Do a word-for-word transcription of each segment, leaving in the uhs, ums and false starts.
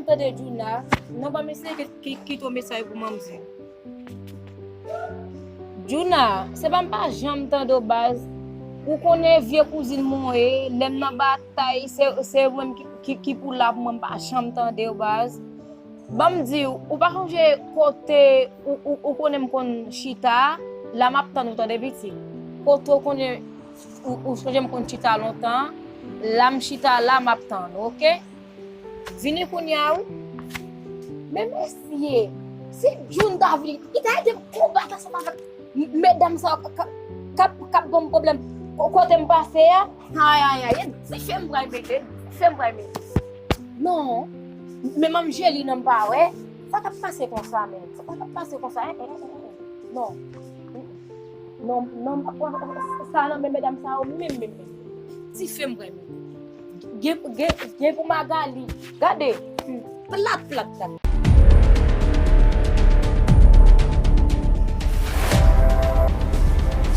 Tande Djouna, non, ban m eseye ki- ki- kite yon mesaj pou manmzèl. Djouna, se pa m pa janm tande w baz. Ou konnen vye kouzin mwen ye, lè m nan batay, se se ou menm ki- ki- ki pou la pou mwen, m pa janm tande w baz. Ban m di w, ou pa sonje kote ou- ou- ou konnen m konn chita, la m ap tann ou tande pitit. Kote ou konnen ou- ou sonje m konn chita lontan, la m chita la m ap tann ou, oke? Vini kounye a wi. Men mesye, si Djouna ta vini, li ta ede m konbat ansanm avèk m- medam sa yo k- k- k ap k ap ban m pwoblèm ko- kote m pase a. Ay, ay, ay, e dife m pral mete, dife m pral mete. Non, men manmzèl li nan m pa wè. Sa k ap pase konsa menm? Sa k ap pase konsa? En, en, en, en, en. Non. Non, non, m pa pran sa nan men medam sa yo menm, menm, menm. Dife m pral mete. Gen, gen, gen pou Magali. Gade. Plat, plat, plat.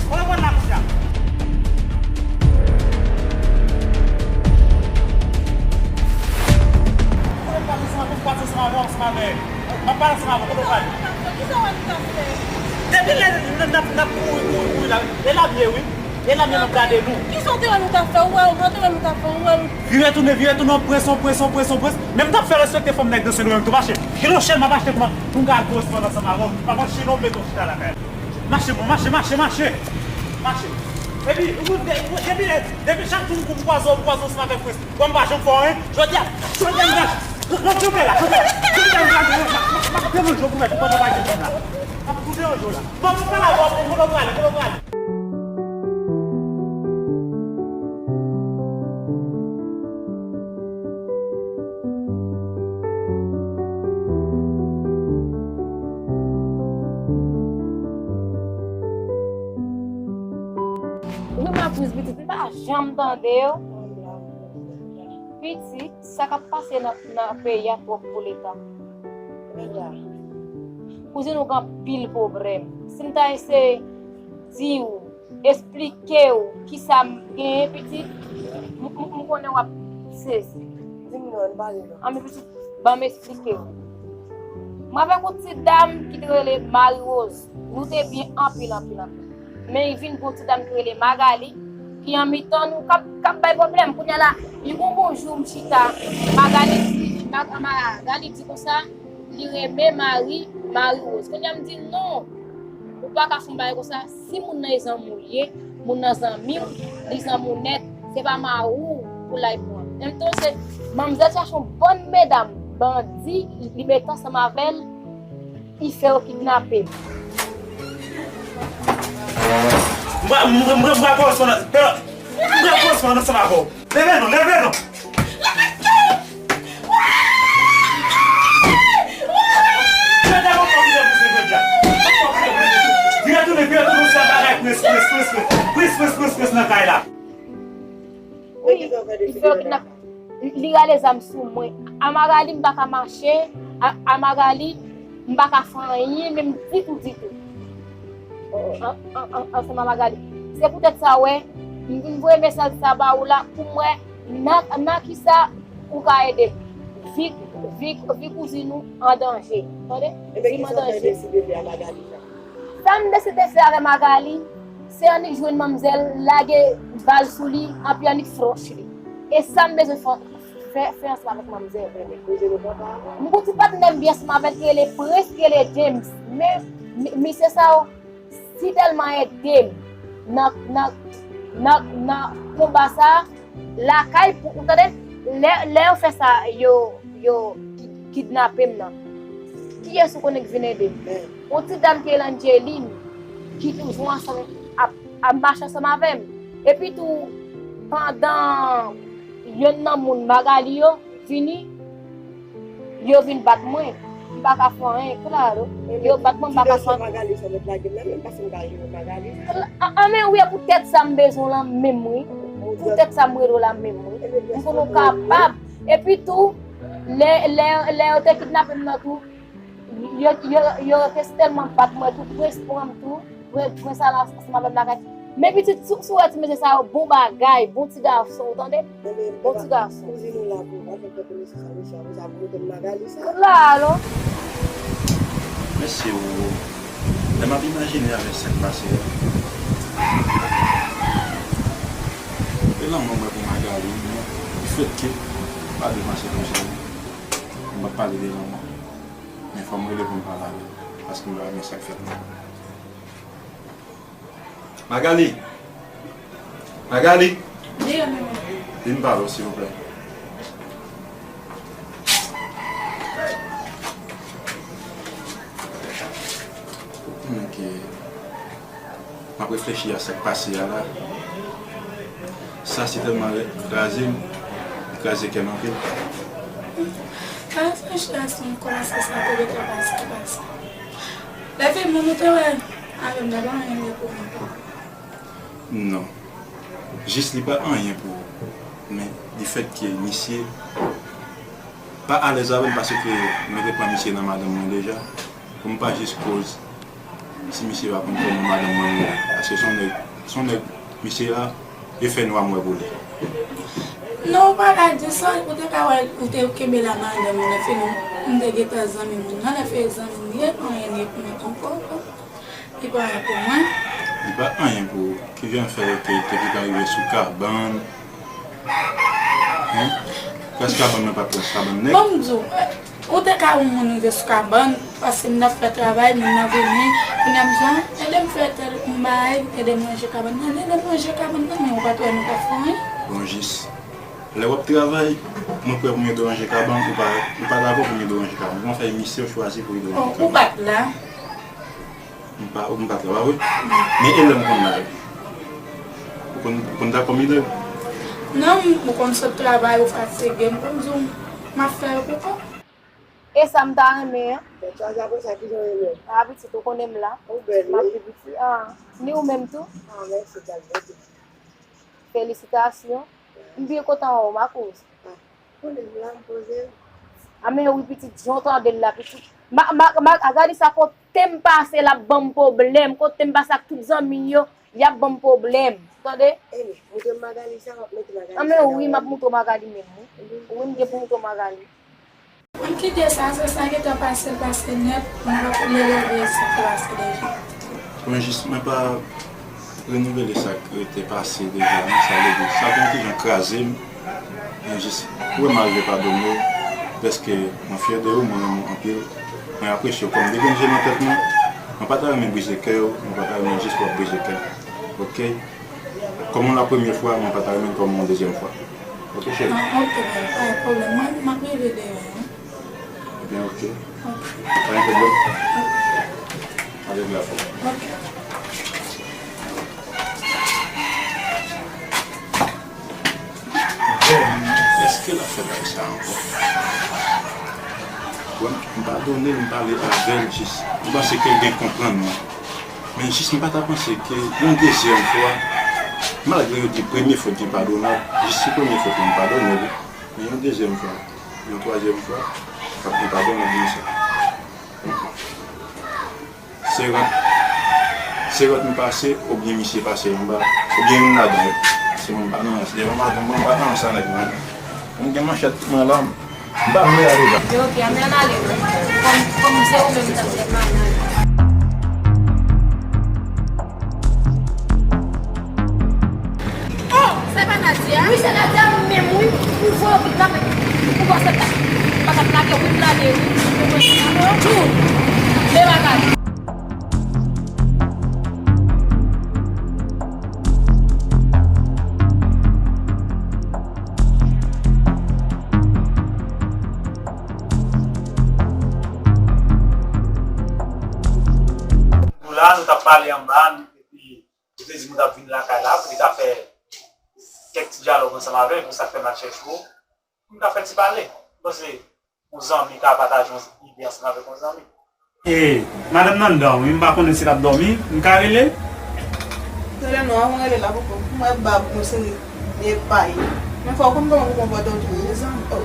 Mwen, mwen la, kounya. Mwen pa bezwen, mwen pa bezwen ansanm avè w, ansanm avè l. M ap pale ansanm avè w, kote w prale? Kisa w wè nou t ap fè? Depi lè n ap, n ap kouri, kouri, kouri la, e la m ye wi. E la m ye, m ap gade nou. Kisa w te wè nou t ap fè? Ou wè, ou te wè nou t ap fè? Ou wè nou. Vire tounen, vire tounen, on prens, on prens, on prens, on prens. Men m t ap fè respekte fanm nèg nan Sendomeng tou, mache. Gen yon chèn m ap achte pou m, pou m ka al koresponn ansanm avè w. M ap achte yon beton chita lakay. Mache, bon, mache, mache, mache. Mache. Epi, ou, de- ou, depi, depi chak jou m kou kwaze w, kwaze w ansanm avèk prens. Bon, m pa janm fè w anyen. Jodi a, jodi a m gache. Rantre la, rantre la. Jodi a m gache, m ap, m ap deranje w pou mèt ou pandan w pa gen fanm la. M ap tou deranje w la. Bon, m pale avè w, kote w prale, kote w prale? Wi, Mapriz pitit, m pa janm tande w. Pitit, sa k ap pase nan, nan peyi a twòp pou Leta. Kouzin ou gen anpil pwoblèm. Si m ta eseye di w, esplike w kisa m genyen, pitit, m, m, m konnen w ap sezi. Di m non, pale non. Anben, pitit, ban m esplike w. Mwen avèk yon ti dam ki te rele Marie Rose. Nou te byen anpil, anpil, anpil. Men vin gen yon ti dam ki rele Magali, ki an mitan nou, k ap, k ap bay pwoblèm. Kounye a la, li gon bon jou m chita, Magali di, Ma- Magali di konsa, li renmen Marie, Marie Rose. Kounye a m di non, ou pa ka fè yon bagay konsa. Si moun nan e zanmi w li ye, moun nan zanmi w, li zanmi w nèt, se pa mari w pou l al pran. Menm tou se manmzèl chache yon bòn medam, bandi, li mete ansanm avè l, li fè yo kidnape. Mwen, mwen, mwen, mwen, korespondan, mwen, korespondan ansanm avè w. Leve non, leve non. Jodi a, mwen pa kite pou se jodi a. Mwen pa kite pou se. Vire tounen, vire tounen, se bagay pres, pres, pres, pres. Pres, pres, pres, pres nan kay la. Wi, li fè yo kidnape. Li rale zam sou mwen. A Magali, m pa ka mache. A, a Magali, m pa ka fè anyen, menm ditou, ditou. An, an, an, ansanm a Magali. Se poutèt sa, w wè, m vin voye mesaj sa ba ou la, pou m wè nan, nan kisa ou ka ede m. Vi, vi, vi kouzin ou an danje. Tande? Ebyen, kisa w ta deside fè a Magali sa? Sa m deside fè avè Magali, se annik jwenn manmzèl, lage bal sou li, anpi annik flanch li. E sa m bezwen fè, fè, fè ansanm avèk manmzèl. Ebyen, koze nou papa. M gon ti patnè m byen ansanm avè l ki rele Prince, ki rele James. Men, mi- misye sa, si tèlman ede m nan, nan, nan, nan konba sa, lakay pou, ou tande, lè, lè yo fè sa, yo, yo ki- kidnape m nan. Kiyès ou konnen k vin ede m? Yon ti dam ki rele Angeline, ki toujou ansanm, ap, ap mache ansanm avè m. Epi tou, pandan yonn nan moun Magali yo vini, yo vin bat mwen. M pa ka fè anyen, klaro. Yo bat mwen, m pa ka fè anyen. Magali sa mèt lage m nan, men m pa fin ka jwenn Magali. Kla- a- a, men wi, e poutèt sa m bezwen w lan menm, wi. Poutèt sa m rele w la menm, wi. M konnen w kapab. Epi tou, lè, lè, lè yo te kidnape m nan tou, yo, yo, yo te tèlman bat mwen tou, Prince pran m tou, Prince, Prince al ansanm avè m lakay. Men pitit, si w wè ti mesye sa yo, bon bagay, bon ti gason, ou tande? Bon ti gason. Kouzin ou la pou, anfen, fè konesans ak mesye a, pou sa, pou nou konn Magali sa. Ou la, alò. Mesye, ou, lè m ap imajine avèk sa k pase a, e lanmou mwen pou Magali, men, difèt ke m pa dwe panse konsa, m ap pale de lanmou. Men fò m rele pou m pale avè l, paske m pa renmen sa k fèt la. Magali! Magali! Vin pale w, silvouplè. Ou konnen ke m ap reflechi a sa k pase a la. Sa sitèlman kraze m, li kraze kè m anpil. Pa reflechi a sa, m kòmanse sa te gentan pase, pase. Lè te moun ou te wè avè m la, pa anyen li pou mwen. Non. Jis li pa anyen pou ou. Men, difèt ke misye pa alèz avè m paske mwen te pran misye nan madanm mwen deja, pou m pa jis koz si misye pa konn kòman madanm mwen rele. Paske se yon nèg, se yon nèg, misye a, e fè nwa m wè pou li. Non, ou pa ka di sa, ou te ka wè, ou te kenbe la madanm ou, lè fini, m te gentan zanmi moun nan, lè fini zanmi m, li e pa anyen li pou mwen ankò. Li pa anyen pou mwen. Li pa anyen pou ou. Ki jan fè ke te gentan rive sou kabann? Hen? Prens kabann mwen pa prens kabann nèg. Bon, m di w, ou te ka yon moun rive sou kabann, paske m t ap fè travay, moun nan vini, kounye a m di, "Ah, ede m fè tèl, m bay, ede m ranje kabann nan, ede m ranje kabann nan, men ou pa t wè nou pa fè anyen." Bon, jis. Lè w ap travay, mwen prè pou m ede w ranje kabann, ou pa, ou pa dakò pou m ede w ranje kabann. Kòman fè misye w chwazi pou ede w ranje kabann? Ou pa t la. M pa, m pa t la, pa vre? Men e lè m konn la, ou konn, ou konn dakò m ede w? Non, m, ou konn sot travay, ou fatige, m konn di w, m ap fè yo pou kò. E sa m ta renmen an. Tèt chaje apre sa, kijan w ye menm? A, pitit, ou konnen m la. Ou bèl, wi. M ap viv isi. A, ni ou menm tou? A, mèsi, gad, mèsi. Felisitasyon. M byen kontan wè w, Makouz. A, konnen m la, m poze. A, men wi, pitit, jan w tande l la, pitit. Ma, ma, ma, a, gade sa, kote m pase, l ap ban m pwoblèm. Kote m pase ak tout zanmi yo, y ap ban m pwoblèm. Tande? Anben, moutre m Magali sa, w ap mete Magali sa nan men w. A, men wi, m ap moutre w Magali menm, wi. Wi, m gen pou moutre w Magali. M kite sa, se sa gentan pase l pase nèt, m pa konn lè leve sa te pase deja. Bon, jis, mwen pa renouvle sa k te pase deja, non, sa vle di, sa te yon ti jan kraze m, men jis, ou wè m arive padone w, dèske mwen fyè de ou, mwen renmen w anpil, mwen apresye w kòm de grenn je nan tèt mwen, mwen pa ta renmen brize kè w, mwen pa ta renmen jis w ap brize kè m, oke? Kòm yon la premye fwa, mwen pa ta renmen l kòm yon dezyèm fwa. Oke, cheri? Ah, oke, bèl, pa gen pwoblèm. Mwen, m ap rive deyò, wi. Ebyen, oke. Oke. Pa gen pwoblèm. Oke. Avèk lafò. Oke. Bon, èske l ap fè bagay sa ankò? Bon, m padone l, m pale avè l jis. M panse ke l gen konprann mwen. Men jis m pa ta panse ke yon dezyèm fwa, malgre yo di premye fòt enpadonab, jis si premye fòt lan m padone l, men yon dezyèm fwa, yon twazyèm fwa, l ap enpadonab nan sa. Se rant, se rant m pase, oubyen misye pase anba, oubyen youn ladan yo. Se mwen m pa nan rans. Devan madanm mwen, m pa nan rans a nèg mwen. M gen manchèt mwen la, m pa vle ale la. Yo, ok, ann ale, wi. Kòm, kòm se ou menm k ap fè manaj. Oh, se pa Nadia? Wi, se Nadia menm, wi. Ou voye w vin la, men ou panse m pa t ap lage, wi, m lage, wi. Tou. Men bagay. Nou la, nou t ap pale anba, epi ou te di nou t ap vin lakay la, pou nou ta fè kèk ti dyalòg ansanm avè w, pou sa k fè m al chèche w, pou nou ta fè ti pale. M panse yon zanmi ka pataje yon ide ansanm avèk yon zanmi. E, madanm nan dòmi, m pa konnen si l ap dòmi, m ka rele? Rele non, an rele la poko. M wè bab nou se vye pay. Men fò w konn kòman pou konpòte w tou, mezanmi. Oh.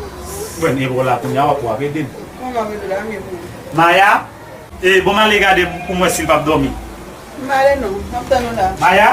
Bon, e pou la kounye a w ap ede m. Kòman w ap ede la, men pou ou. Maya, e, bon, m ale gade pou m wè si l p ap dòmi. M ale non, m ap tann ou la. Maya?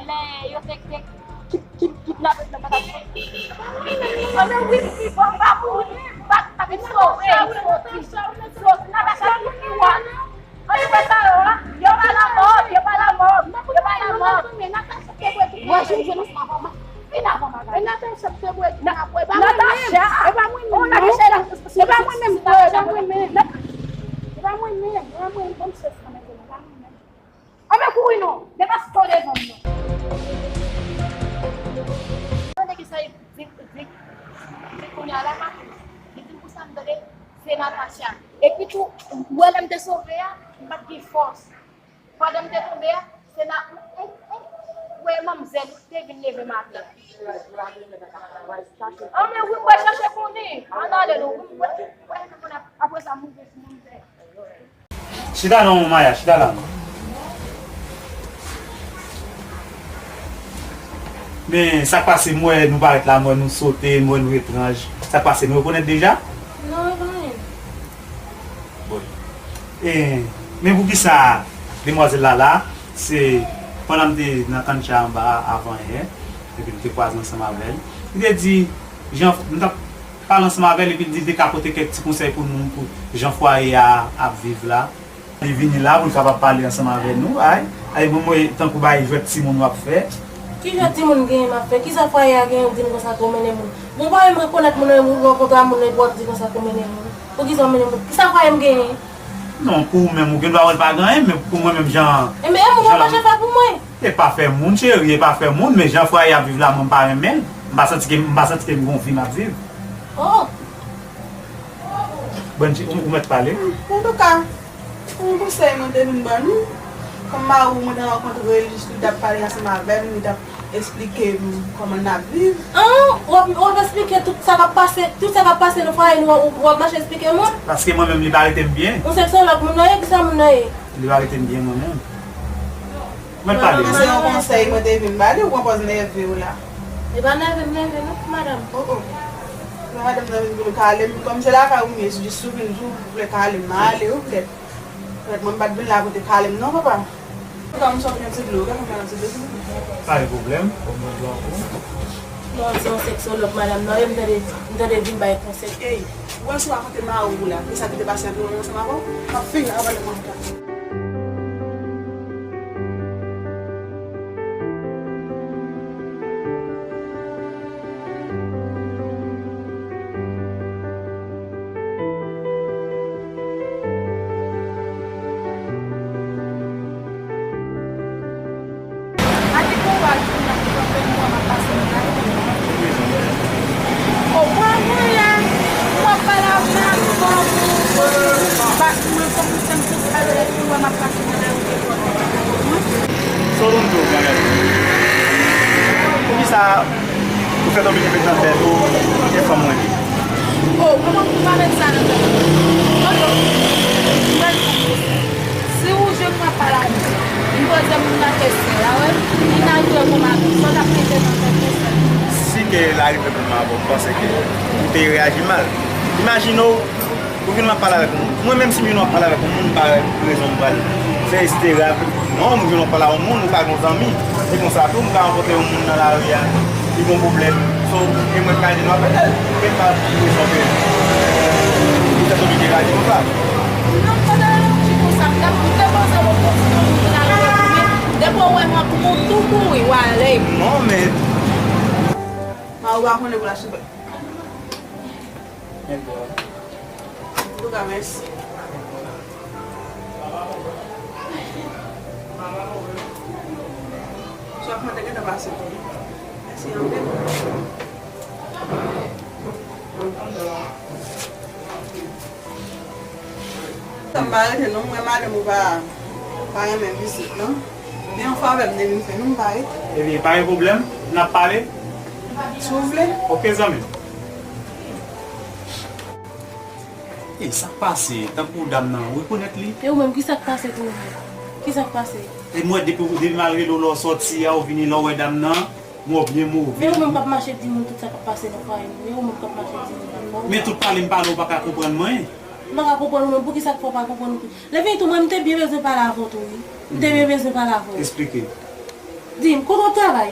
lè yo te, te kid-, kid-, kidnape m nan, pa t ap soti. Mwen menm, wi, m vivan, m pa mouri, m pa t ap sove, m soti. M soti, Natacha ki pi wòl. Ann fè sa yo, a. Yo pa lanmò, yo pa lanmò, yo pa lanmò. Mwen, jwenn, jwenn ansanm avè w, m ap vin avan bagay. E Natacha te bwè di m ap bwè, e pa mwen menm. Natacha! E pa mwen menm, non. E pa mwen menm, e pa mwen menm. E pa mwen menm, e pa mwen menm, ban m chans kanmenm, e pa mwen menm. Ann men kouri non, men pa sot devan m non. Tande kisa li di, di, di kounye a la, Makout. Li di m pou sa m tande, se Natacha. Epi tou, ou wè lè m te sove a, m pa t gen fòs. Pandan m te tonbe a, se nan, ou, ou, ou, ou wè manmzèl ou te vin leve m atè. Ann men wi, m pral chache konnen. Ann ale non, wi, m pral, pral konnen ap-, apre sa m ouvè sou manmzèl. Chita non, Maya, chita la non. Men sa k pase, m wè nou parèt la, m wè nou sote, m wè nou etranj. Sa k pase, nou rekonèt deja? Non, e pa anyen. Bon. E, men poukisa demwazèl la la, se pandan m te nan kancha anba a avan yè, epi m te kwaze ansanm avè l. Li te di, jan, m t ap pale ansanm avè l, epi l di l te ka pote kèk ti konsèy pou nou, pou jan fwaye a ap viv la. Li vini la pou l kapab pale ansanm avè nou, ay, ay, mwen, mwen, tankou bay jwèt timoun w ap fè. Ki jwèt timoun m genyen m ap fè? Kisa fwaye a genyen ou di m konsa ke w mennen moun? Bon, fwaye m rekonèt moun nan, ou rankontre a moun nan, epi w ap di konsa ke w mennen moun. Poukisa w mennen moun? Kisa fwaye m genyen? Non, pou ou menm, ou gen dwa wè l pa gen anyen, men pou mwen menm, jan, enben, e moun yo pa chèf la pou mwen. E pa fè moun, cheri, e pa fè moun, men jan fwaye ap viv la, mwen, m pa renmen l. M pa santi ke, m pa santi ke m gon vi m ap viv. Oh! Bon, ou, ou mèt pale. Antouka, yon konsèy mwen te vin ban nou. Kòm mari w, mwen te rankontre l, jis li t ap pale ansanm avè m, li t ap eksplike m kòman n ap viv. An, w ap, w ap eksplike tout sa k ap pase, tout sa k ap pase nan fwaye nou, w ap, w ap mache eksplike moun? Paske mwen menm, li pa rete m byen. Yon seksològ moun nan ye, kisa moun nan ye? Li pa rete m byen mwen menm. Mwen pale. Se yon konsèy mwen te vin ba li, ou pran pòz nève w la. E pa nève m nève non, madanm. Oh, oh. Lè madanm nan vin pou l kale m, kòm se lakay ou m ye, si jis ou vin di w vle kale m, m ale, ou vle. Mwen m pa t vin la pou te kale m non, papa. Papa, m sot yon ti dlo, gade yon ti dlo. Pa gen pwoblèm, bon, bon, bon, bon. Non, se yon seksològ, madanm, non, e m tande, m tande vin bay konsèy. Ey, ou wè si w rakonte mari w la, e sa ki te pase ant ou menm ansanm avè w, m ap fini avè l mwen. Gade kouraj ou nan pran fè mwa m ap pase nan lari. O, mwen, mwen la, mwen ap pale avè w, paske mwen, kòm ou fè m soti avè w, mwen m ap pase nan lari. Sa w konn di w, Magali? Poukisa ou Fè tonbe nan tèt ou, e fanm mwen li. Oh, kòman pou pa met sa nan tèt ou? Tonton, mwen, si ou jwenn mwen ap pale avè w, li poze moun nan kesyon, la wè, li nan jwe kòman, sa w t ap mete nan tèt ou, sa. Si ke l arive pou mwen avè w, m panse ke ou te reyaji mal. Imajine w, ou vin w ap pale avèk yon moun. Mwen menm si m vin w ap pale avèk yon moun, m pa wè rezon m pral fè etsetera. Non, m vin w ap pale a yon moun, ou ka gen yon zanmi. Se konsa tou, m ka rankontre yon moun nan lari a, li gon pwoblèm. So, e mwen k ka ede nou avèk l. Men pa pou rezon ke li fè oblije reyaji konsa. Non, pandan l ap di konsa, m t ap, m te panse w ap kontinye moun nan lari a, men depi w wè m ap moun tou kouri, w ale. Non, men. A, ou pa konnen pou l achte. Antouka, mèsi. Sa mwen te gentan pase tou. Mèsi anpil. Sa m pa rete non, mwen madanm ou pa, pa renmen vizit non. Men yon favè m te vin fè non, m pa rete. Ebyen, pa gen pwoblèm, n ap pale. Si w vle. Oke, zanmi. E sa k pase? Tankou dam nan, ou rekonèt li? E ou menm, ki sa k pase pou ou menm? Ki sa k pase? E mwen, depi, depi m al rele w lè w sòti a, ou vini la, w wè dam nan, mwen byen move. Men ou menm k ap mache di moun tout sa k ap pase nan fwaye nou. E ou menm k ap mache di moun. Men tout pale m pale, ou pa ka konprann mwen. M pa ka konprann ou menm, poukisa k fè w pa konprann ou tou? Lè vini tou, mwen, m te byen bezwen pale avè w tou, wi. M te byen bezwen pale avè w. Esplike. Di m, kote w ap travay?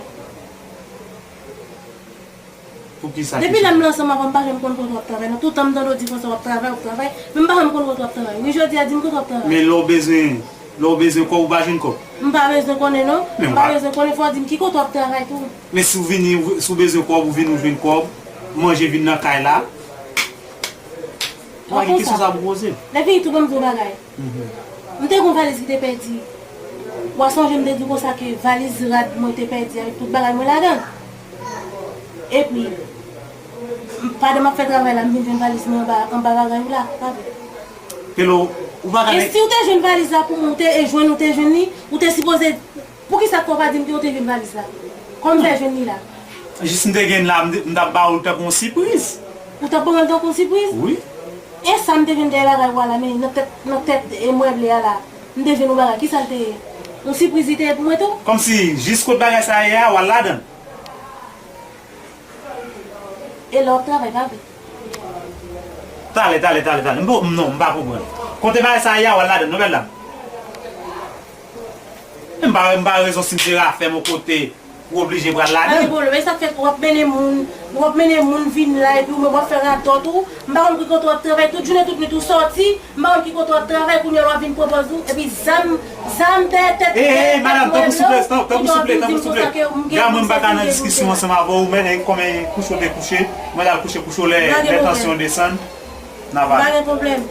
Poukisa kesyon sa? Depi lè m la ansanm avè w, m pa janm konn kote w ap travay. Nan tout tan m tande w di konsa w ap travay, w ap travay. Men m pa janm konn kote w ap travay. Wi, jodi a, di m kote w ap travay. Men lè w bezwen, lè w bezwen kòb, ou pa jwenn kòb? M pa bezwen konnen, non. Men m pa bezwen konnen, fò w di m ki kote w ap travay tou. Men si w vini, si w bezwen kòb, ou vin, ou jwenn kòb, manje vin nan kay la. Ou pa gen kesyon sa pou poze. Lè vini tou, ban m di w bagay. M te gen yon valiz ki te pèdi. W a sonje m te di w konsa ke valiz rad mwen te pèdi avèk tout bagay mwen ladan l. Epi, pandan m ap fè travay la, m vin jwenn valiz mwen anba, anba bagay ou la, pa vre? Pelo, ou pa ka... E si w te jwenn valiz la pou mwen, ou te, e jwenn ou te jwenn li, ou te sipoze Poukisa k fè w pa di m ke w te jwenn valiz la? Kòman w fè jwenn li la? Jis m te gen la, m te, m t ap ba w l tankou yon sipriz. Ou t ap ban mwen l tankou yon sipriz? Wi. E sa m te jwenn dèyè bagay ou a la, men nan tèt, nan tèt e mweble a la, m te jwenn yon bagay. Kisa l te ye? Yon sipriz li te ye pou mwen tou? Kòmsi jis kot bagay sa ye a, w al ladan l. E lè w ap travay, pa vre? Talè, talè, talè, talè. M pa, non, m pa konprann. Kote bagay sa ye a, w al ladan l, non, bèl dam? M pa, m pa wè rezon si m te afè m yon kote, ou oblije pral ladan l. Pa gen pwoblèm. E sa k fè w ap mennen moun, w ap mennen moun vin la, epi ou menm w ap fè radòt ou. M pa konn ki kote w ap travay, tout jounen, tout nwit ou sòti. M pa konn ki kote w ap travay, kounye a w ap vin pwopoze w, epi zam, zam dèyè tèt, dèyè tèt mwen la, epi w ap vin di m konsa ke m gen moun sa ki gen pwoblèm. Gade mwen, m pa ka nan diskisyon ansanm avè w, men kòman kouche w te kouche, mwen t al kouche kouche w lè, lè tansyon w desann, n a pale. Pa gen pwoblèm.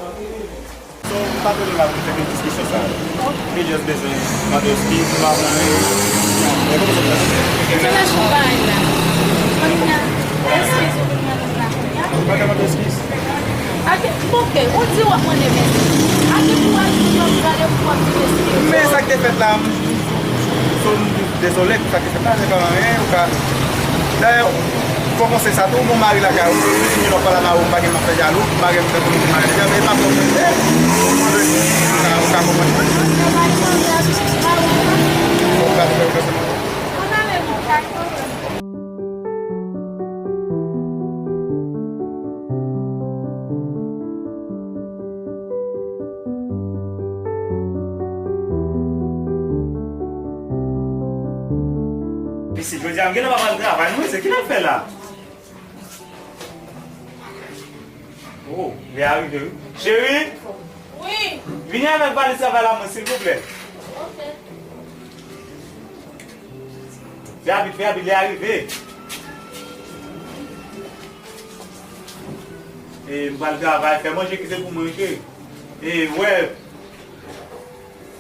So, m pa tande la pou fè diskisyon sa. M just bezwen mande w eskiz, m pa konnen. Mwen pa konn sa. Se la sou bagay la. Kounye a, eskiz ou vin mande m la kounye a? Ou pa ka mande eskiz. Ake, oke, ou di w ap mande m eskiz. Ake pou w al di w ap gade pou w ap di m eskiz. Men sa k te fèt la, m, so, m dezole pou sa k te fèt la, se pa anyen, ou ka, dayè, fò w panse sa tou, ou gon mari lakay ou, ou di m lè w pale a mari w, m pa gen m ap fè jalou, mari m fè pou m gen mari deja, men e pa fò w fè, ou ka, ou ka konprann. Ou ka fè, ou ka fè. Pitit, jodi a m genlè pa pral travay non, mesye, ki n ap fè la? Oh, li arive wi. Cheri! Wi. Vini avèk valiz travay la mwen, silvouplè. Ok. Fè rapid, fè rapid, li arive. E m pral travay, fè manje ki se pou mwen, ok? E wè,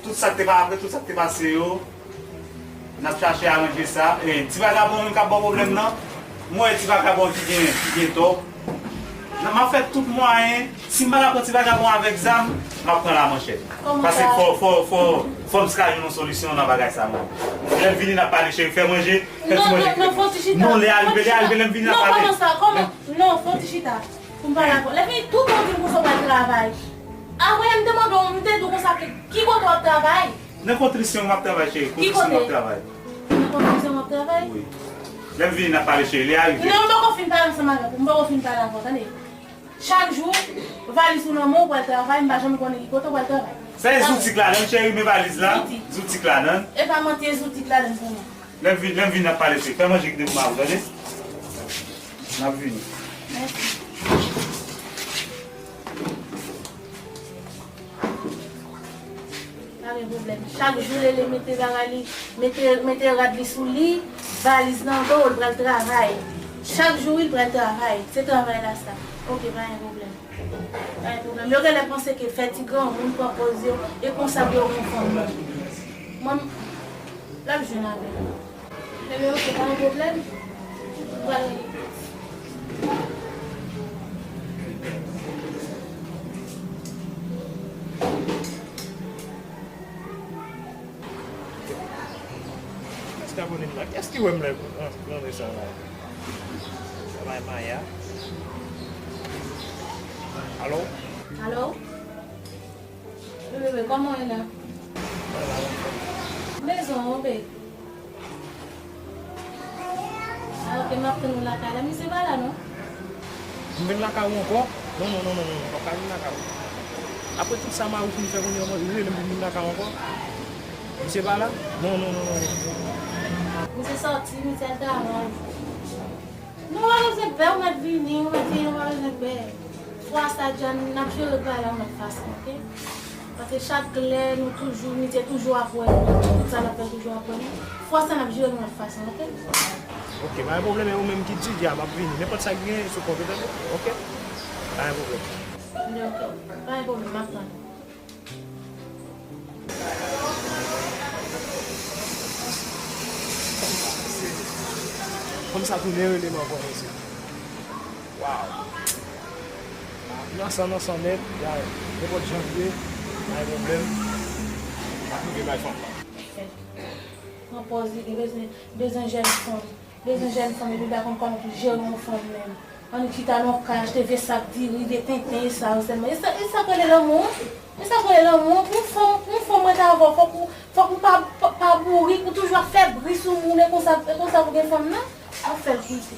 tout sa k te pa, apre tout sa k te pase yo, n ap chache aranje sa. E ti vagabon menm k ap ba w pwoblèm nan, m wè ti vagabon ki gen, ki gen tò. Nan, m ap fè tout mwayen. Si m pa ka pran ti vagabon avèk zam, m ap pran l a manchèt. Kòman sa? Paske fò, fò, fò, fò m chwazi yon solisyon nan bagay sa, mwen. Lè m vini, n ap pale, cheri, fè manje, fè ti manje. Non, non, non, fò ti chita. Non, lè a rive, lè a rive, lè m vini, n ap pale. Non, kòman sa? Kòman? Non, fò ti chita. Pou m pale avè w. Lè fini, tout moun di m konsa w pral travay. Apre, m te mande w, m te di w konsa ke ki kote w ap travay? Nan kontrisyon m ap travay, cheri. Kontrisyon m ap travay. Nan kontrisyon w ap travay? Wi. Lè m vini, n ap pale, cheri. Lè a rive. Non, m poko fin pale ansanm avè w. M poko fin pale avè w, tande. Chak jou, valiz ou nan men w, w pral travay, m pa janm konnen ki kote w pral travay. Sa e zouti k ladan, cheri, men valiz la. Zouti. Zouti k ladan. E pa manti, e zouti k ladan pou mwen. Lè m vin, lè m vin, n ap pale, cheri. Fè manje kite pou mari w, tande? N ap vini. Mèsi. Pa gen pwoblèm. Chak jou, Lele mete bagay li, mete, mete rad li sou li, valiz nan do, l pral travay. Chak jou, wi, l pral travay. Se travay la sa. Oke, pa gen pwoblèm. Pa gen pwoblèm. Yo genlè panse ke fè ti granmoun pran pòz yo, e konsa pou yo gen fanm nan. Mwen, l ap jwenn avè l. Ebyen, oke, pa gen pwoblèm. Mwen pral rele. Kiyès ki abòne m la? Kiyès ki wè m lè nan sa la? Sa bay Maya. Alo? Alo? Wi, wi, wi, kòman w ye la? Mwen la, mwen fè. Bezwen w, be. Ah, oke, m ap tann ou lakay la. Misye pa la, non? M vin lakay ou ankò? Non, non, non, non, non, non, m p ap ka vin lakay ou. Apre tout sa mari w fin fè kounye a, ou rele m pou m vin lakay ou ankò? Misye pa la? Non, non, non, non, non. Misye sòti, misye al travay. Nou pa bezwen pè, ou mèt vini, ou mèt vini, ou pa bezwen pè. Fwa sa, John, n ap jere bagay la yon lòt fason, oke? Paske chak lè, nou toujou, misye toujou ap wè nou, tout sa n ap fè toujou ap wè nou. Fwa sa, n ap jere yon lòt fason, oke? Oke, pa gen pwoblèm, e ou menm ki di, di a, m ap vini. Nenpòt sa ki genyen sou kont ou, tande? Oke? Pa gen pwoblèm. Oke, pa gen pwoblèm, m ap tann. Fanm sa tounen rele m ankò, mesye. Waw. Nan san, nan san nèt, ya, nenpòt jan l ye, pa gen pwoblèm. M ap rive bay fanm nan. Pran pòz li, li bezwen, bezwen jèn fanm. Bezwen jèn fanm epi pa konn kòman pou jere yon fanm menm. Annik chita nan yon kay, achte vye sak diri, vye tenten, e sa yo sèlman. E sa, e sa k rele lanmou? E sa k rele lanmou? Pou yon fanm, pou yon fanm rete avè w, fòk ou, fòk ou pa, pa, pa bourik, ou toujou ap fè bri sou moun, e konsa, e konsa pou gen fanm nan? Ap fè l kite.